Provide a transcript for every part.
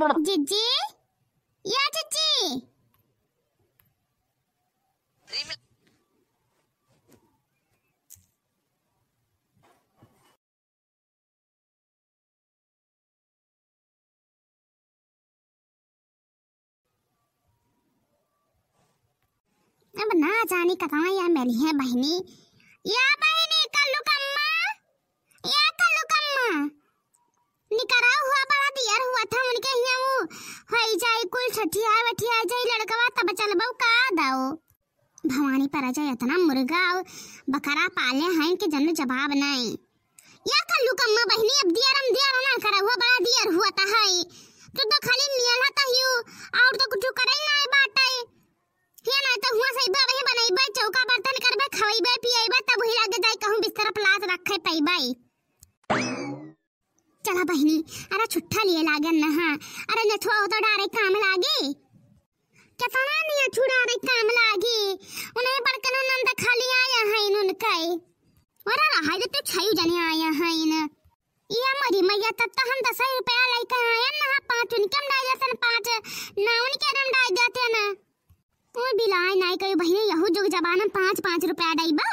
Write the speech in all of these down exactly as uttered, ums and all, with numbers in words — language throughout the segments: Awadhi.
जिज्जी, या जिज्जी। अब ना जानी कहाँ या मिली है बहिनी। या बहिनी कल्लू कम्मा, या कल्लू कम्मा, निकरा हुआ बड़ा दियर हुआ था उनके हियाँ, वो होई जाई कुल ठठिया वठिया जाई लड़कवा, तब चलबऊ का दाऊ। भवानी पर अजय इतना मुर्गा और बकरा पाले हैं कि जन जवाब नहीं। या कल्लू कम्मा बहिनी, अब दियर हम दियर ना करा हुआ, बड़ा दियर हुआ ता है। तू तो खाली मियाला ता हियो, और तो कुछ करे ना बाटे। या ना तो हुआ सही बा, वही बनइबे, चौका बर्तन करबे, खवइबे, पियइबे, तब वही लागे जाई कहूँ बिस्तर पलास रखे पइबे। चला बहिनी, अरे छुट्टा लिए लागन न, हाँ। अरे नथुआ हो तो डारे काम लागे। केतना नहीं छुड़ारे काम लागे। उन्हें बड़कनो नंद खाली आया है इनुन कई। अरे रहा दे तू छयू जने आया है इन। ये मरी मैया, तब तो हम दस रुपया लेके आया ना, पाँच उनके हम डाल देते ना, पाँच ना उनके हम डाल देते ना। ओ बिलाय नाई कही बहिनी, यहू जुग जमाना में पाँच पाँच रुपया डाइबो।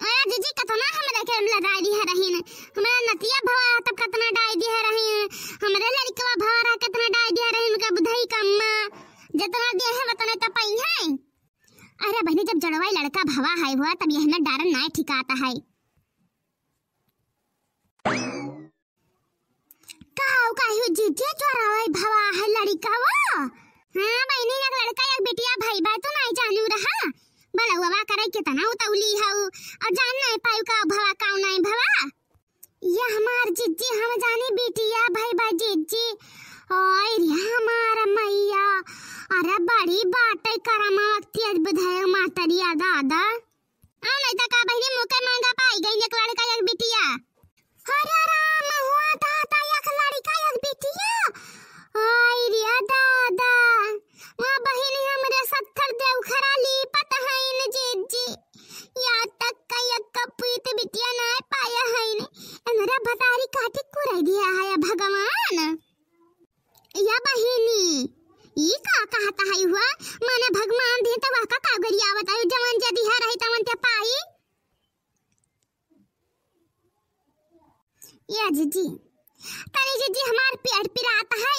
अरे जिज्जी, कतना हमरे के लड़ाई दिहे रहीन, हमरा नतिया भवा तब कतना डाई दिहे रहीन, हमरे लड़कवा भवा रहा कतना डाई दिहे रहीन, उनका बुधई कम्मा, जतना दिहे है वतना तो पाई है। अरे बहिनी, जब जड़वाई लड़का भवा है हुआ तब यह में डारन नाई ठिकाता है। काऊ काहू जिज्जी चोरावै भवा है लड़िकवा? हाँ बहिनी, एक लड़का एक बिटिया भाई बा, तू नाई जानू रहा। बलौवा करे कितना उतौली हऊ, और जान नाई पायू का भवा काऊ नाई भवा। ये हमार जिज्जी, हम जानी बिटिया भाई बा जिज्जी। ओए रे हमार मैया, अरे बड़ी बाटे करमवा तेज बुधाए मातरिया दादा। आ नहीं तो का बहिनी, मुके महंगा पाई गई एक लड़का एक बिटिया। अरे राम, हुआ था, था एक लड़का एक बिटिया। आई रे दादा, वहाँ बहिनी हमरे सत्तर देवखरा लीपत हईन जिज्जी। या तक का एक कपूत बिटिया ना पाया हईन। हमरा भतारी काटी कुराई दिया है भगवान। या बहिनी, ई का कहत है हुआ? माने भगवान दे त वह का कागरी आवत है, जवन जे दिहा रही तवन ते पाई। या जिज्जी, तनी जिज्जी हमार पेट पिरात है,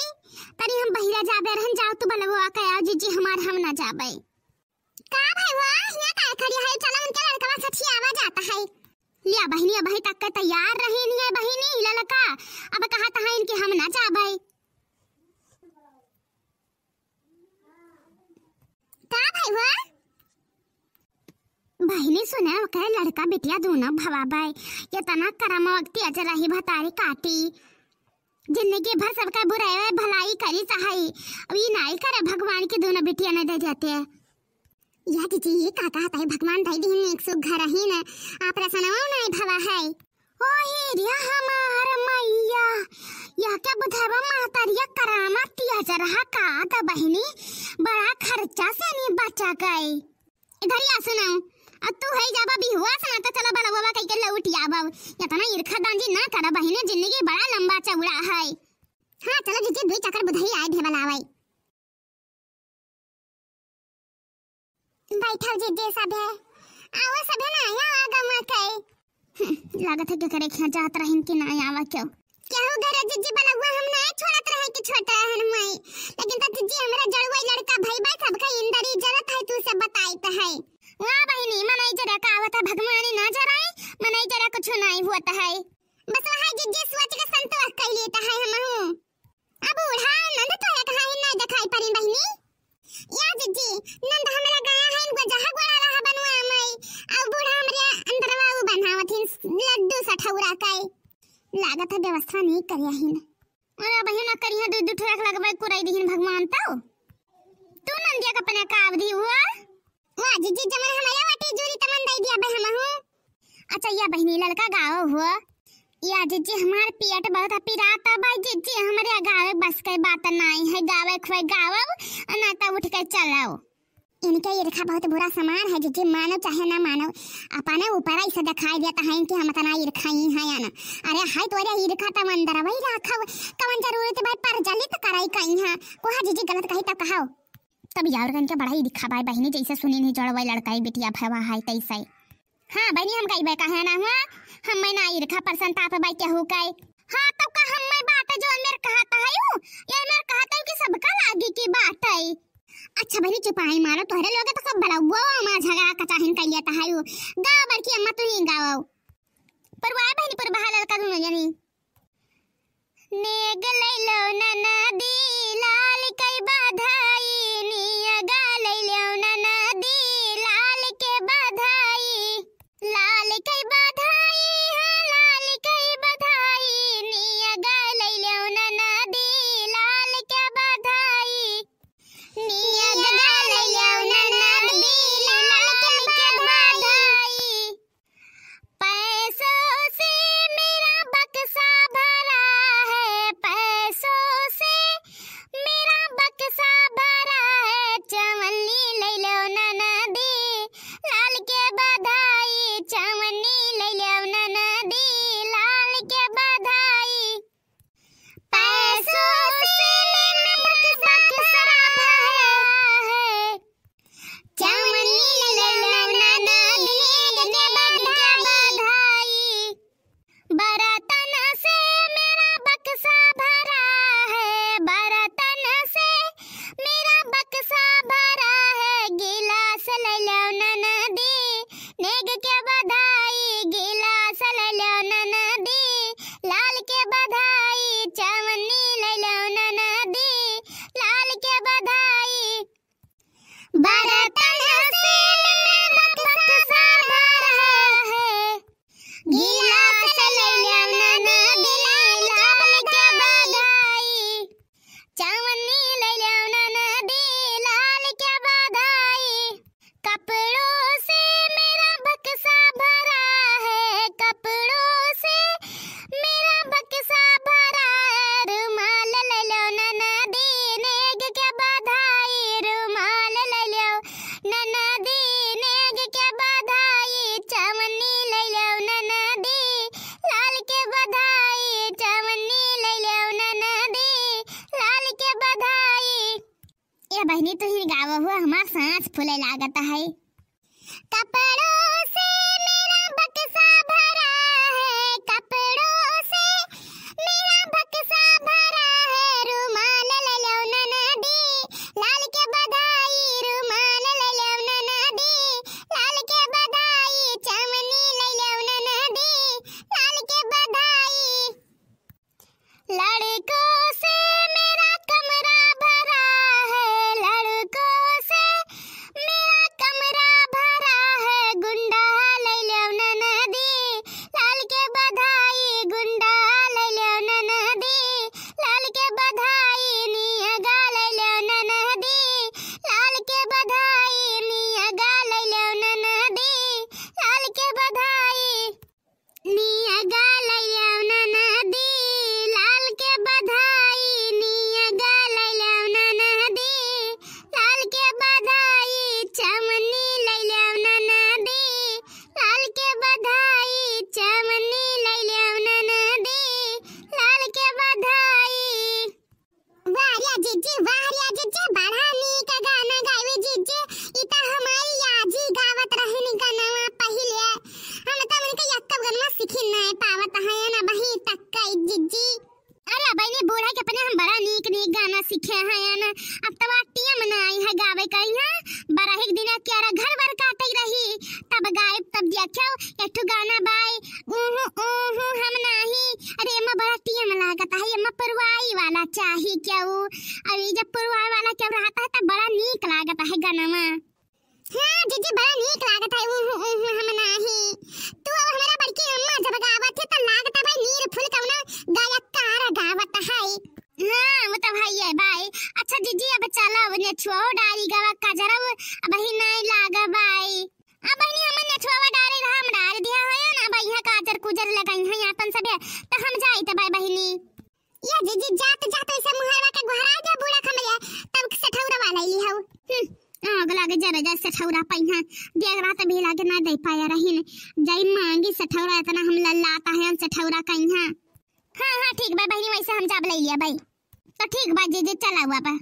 तनी हम बहिरा जाबे रहन, जाओ तू बलवा के आओ जिज्जी हमार, हम ना जाबे। का भाई हुआ, हियाँ काहे खड़ी है? चला उनके लड़कवा सठियावा जाता है। लिया बहिनी, अबही तक के तैयार रही नहीं है बहिनी, ललका। अब कहत है इनके हम ना जाबे। का भाई हुआ? बहिनी सुने, ओके लड़का बिटिया दोनों भवा बाई। ये तना करम वक्ती अजर रही भतारी काटी। जिंदगी भर सबका बुराई भलाई करी चाहे, अब ई नाई करे भगवान के दोनों बिटिया न दे देते। या दीदी, ये का कहत है, भगवान दे दीन एक सुख घर ही न, आप रसनवा नाई भवा है। ओहे रे हमार मैया, या क्या बुधावा महतरिया करामत तिया जरहा का त बहिनी, बड़ा खर्चा से नहीं बचा गए। इधर या सुनाओ, अब तू है जाबा बिहुआ सुना तो चलो बड़ा बाबा कह के लौट आबा। इतना ईर्खा दांजी ना करा बहिनी, जिंदगी बड़ा लंबा चौड़ा है। हाँ, चलो जिज्जी, दुई चक्कर बुधई आए ढेबल आवे। बैठल जिज्जी सभे, आओ सभे ना आया आगा मकई। हम्म, लागत है कि करे खिया जात रहिन कि ना आवा क्यों? केहू घरे जिज्जी बलौआ हम ना छोड़त रहे कि छोट रहन मई, लेकिन त जिज्जी हमरा जड़ुआ लड़का भई बा, सबका इंदरी जरत है, तू से बताइत है। वाह बहिनी, मनई जरा का आवत है, भगवानी ना जराए, मनई जरा कुछ नाई होत है। बस वहाँ जिज्जी सोच के संतोष कर लेता है हमहू। अब बूढ़ा नंद तो है कहाँ है, ना दिखाई पड़ी बहिनी। या जिज्जी, नंद हमरा गया है, इनको जहाँ गोड़ा रहा बनवा मई। अब बूढ़ा हमरे अंदरवा वो बनावत हिन लड्डू सठौरा काई। लागत है व्यवस्था नहीं करिया हिन। अरे बहिन, ना करिया, दू दू ठो रख लगबे, कुराई दिहिन भगवान तो। तू नंदिया का अपने का अवधि हुआ? वाह जिज्जी, जमन हमारा वाटी जूरी तमन दे दिया बे हमहू। अच्छा या बहिनी, लड़का गाओ हुआ। या जिज्जी, हमार पेट बहुत पिराता बा जिज्जी, हमरे गावे बस के बात नाई है, गावे खुए गाओ, ना तो उठ के चलो। इनके ईर्खा बहुत बुरा समान है जिज्जी, मानो चाहे ना मानो, अपने ऊपर ऐसे दिखाई देता है इनके, हम इतना ईर्खा ही है या ना। अरे है तोरे ईर्खा तब अंदर वही राखव, कवन जरूरत है भाई प्रज्वलित कराई कहीं है, कोहा जिज्जी गलत कही तब कहाओ। तब यार इनके बड़ा ईर्खा बाय बहिनी, जैसे सुनी नहीं जोड़वा लड़का ही बिटिया भवा है तैसे। हाँ बहिनी, हम गइबे काहे ना हुआ, हम्मे ना ईर्खा परसन ताप बाई केहू के। हाँ तब का हम्मे बात जो मेर कहत है यू, ये मेर कहत है कि सबका लागी की बात है। अच्छा बहिनी चुपाई मारो, तोहरे लोगे तो सब बड़ा वो हमार झगड़ा कचाहिन कर लेता है यू। गाओ बड़की अम्मा तू ही गाओ। परवाए बहिनी परवाह लड़का दोनों जनी। नेग लैलो ननदी लाल कई बधाई, नियगा लैलो ननदी लाल के बधाई। लाल कई बधाई, हाँ, लाल कई बधाई, नियगा लैलो ननदी लाल के बधाई। नियगा लैलो ननदी लाल के बधाई। पैसों से मेरा बक्सा भरा है, पैसों से मेरा बक्सा भरा है। चवन्नी लैलो ननदी, लाल के बधाई। चवन्नी लैलो ननदी, लाल के बधाई। पैसों से मेरा बक्सा भरा है। चवन्नी लैलो ननदी, नेग के बधाई। बर्तन से मेरा बक्सा भरा है, बर्तन से मेरा बक्सा भरा है। गिलास लैलो ननदी, नेग के बधाई। गिलास लैलो ननदी, लाल के बधाई। चवन्नी लैलो ननदी, लाल के बधाई। बर्तन से मेरा बक्सा भरा है, गिलास लैलो ननदी, लाल के बधाई। चवन्नी लैलो ननदी, लाल के बधाई। कपड़ों से मेरा बक्सा भरा है, कपड़ों से मेरा बक्सा भरा है। रुमाल लैलो ननदी, नेग के बधाई। रुमाल लैलो ननदी, नेग के बधाई। चवन्नी लैलो ननदी, लाल के बधाई। चवन्नी लैलो ननदी, लाल के बधाई। ए बहिनी, तू ही गावा हुआ, हमार सांस फूले लागत है। कपड़ों से मेरा बक्सा भरा है, कपड़ों से मेरा बक्सा भरा है। रुमाल लैलो ननदी, लाल के बधाई। रुमाल लैलो ननदी, लाल के बधाई। चवन्नी लैलो ननदी, लाल के बधाई। लड़कों से मेरा कमरा भरा है, लड़कों से मेरा कमरा भरा है। गुंडा लैलो ननदी, लाल के बधाई। गुंडा लैलो ननदी, लाल के बधाई। नियगा लैलो ननदी, लाल के बधाई। नियगा लैलो ननदी, लाल के बधाई। नियगा लैलो ननदी, लाल के बधाई। नियगा लैलो ननदी, लाल के बधाई। चवन्नी लैलो ननदी, लाल के बधाई। चवन्नी लैलो ननदी, लाल के बधाई। वाह रे जिज्जी, वाह रे जिज्जी, बड़ा नीक गाना गावे जिज्जी। ई त हमारी आजी गावत रहनी गनवा पहिले। हम त उनके यक्कब गनवा सीखे नाय पावत है ना बही तक का जिज्जी। अरे बहिनी, बूढ़ा के अपने हम बड़ा नीक नीक गाना सीखे हैं ना। अब तो टीम ना आई है गावे कहीं है। बड़ा एक दिन के अरे घर बर काटे रही, तब गायब, तब देखो एक ठो गाना बाय, ऊहू, ऊहू, हम नाही। अरे, एमा बड़ा टीम लागत है, एमा पुरवाई वाला चाही केहू। अरे, जब पुरवाई वाला केहू रहता है, तब बड़ा नीक लागत है गनवा। हाँ, जिज्जी, बड़ा नीक लागत है, ऊहू, ऊहू, हम नाही। तू और हमारा बड़की अम्मा जब गावत है, तो लागत है भाई, नीर फूल कौनो गायककार गावत है। हाँ, वो तो भाई है, बाय। अच्छा, जिज्जी, अब चलो, अब नेछुआ डारी गवा कजरव, अब ही नहीं लागा, बाय। अब बहिनी, हमन नेछुआ डारे रहा, हम डार दिया है ना, अब यहाँ काजर कुजर लगाई है अपन सबे, त हम जाई त बाय बहिनी। ये जिज्जी, जात जात ऐसे मुहरवा के गोहरा दे बूढ़ा खमरिया, तब से ठौरा वाला ही हऊ। हम्म, आ गला लागे जरे जाए सेठौरा पइहा। देख रात भी लागे ना दे पाया रही ने। जाई मांगी सेठौरा, इतना हम लल्लात हैं सेठौरा कइहा। हाँ हाँ ठीक बा बहिनी, वैसे हम जाब ले लिया भाई। तो ठीक बा जीजी, चला हुआ बा।